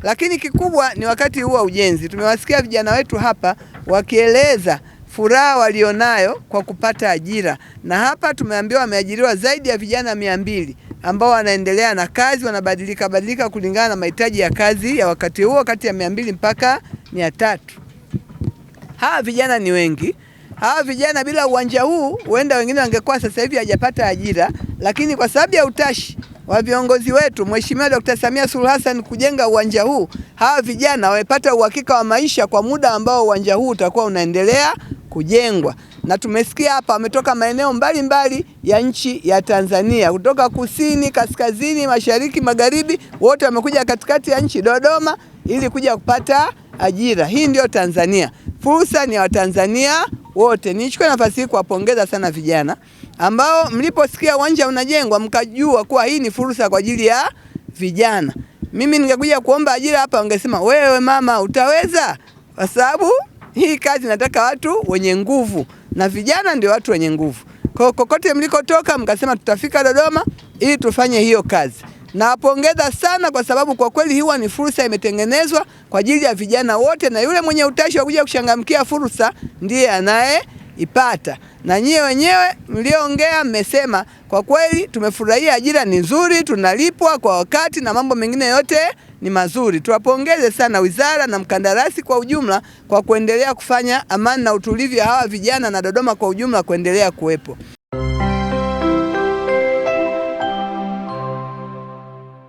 Lakini kikubwa ni wakati huu wa ujenzi, tumewasikia vijana wetu hapa wakieleza furaha walionayo kwa kupata ajira, na hapa tumeambiwa wameajiriwa zaidi ya vijana 200 ambao wanaendelea na kazi, wanabadilika badilika kulingana na mahitaji ya kazi ya wakati huo, kati ya 200 mpaka 300. Hawa vijana ni wengi. Hawa vijana bila uwanja huu, huenda wengine wangekuwa sasa hivi hajapata ajira, lakini kwa sababu ya utashi wa viongozi wetu Mheshimiwa Dr. Samia Suluhu Hassan kujenga uwanja huu, hawa vijana wamepata uhakika wa maisha kwa muda ambao uwanja huu utakuwa unaendelea kujengwa. Na tumesikia hapa wametoka maeneo mbalimbali ya nchi ya Tanzania, kutoka kusini, kaskazini, mashariki, magharibi, wote wamekuja katikati ya nchi Dodoma ili kuja kupata ajira. Hii ndio Tanzania, fursa ni ya Watanzania wote. Nichukue nafasi hii kuwapongeza sana vijana ambao mliposikia uwanja unajengwa mkajua kuwa hii ni fursa kwa ajili ya vijana. Mimi ningekuja kuomba ajira hapa, wangesema wewe mama utaweza? Kwa sababu hii kazi nataka watu wenye nguvu na vijana ndio watu wenye nguvu. Kwa kokote mlikotoka mkasema tutafika Dodoma ili tufanye hiyo kazi. Nawapongeza sana kwa sababu kwa kweli hiwa ni fursa imetengenezwa kwa ajili ya vijana wote, na yule mwenye utashi wa kuja kuchangamkia fursa ndiye anayeipata. Na nyie wenyewe mlioongea mmesema kwa kweli tumefurahia, ajira ni nzuri, tunalipwa kwa wakati na mambo mengine yote ni mazuri. Tuwapongeze sana wizara na mkandarasi kwa ujumla kwa kuendelea kufanya amani na utulivu ya hawa vijana na Dodoma kwa ujumla kuendelea kuwepo.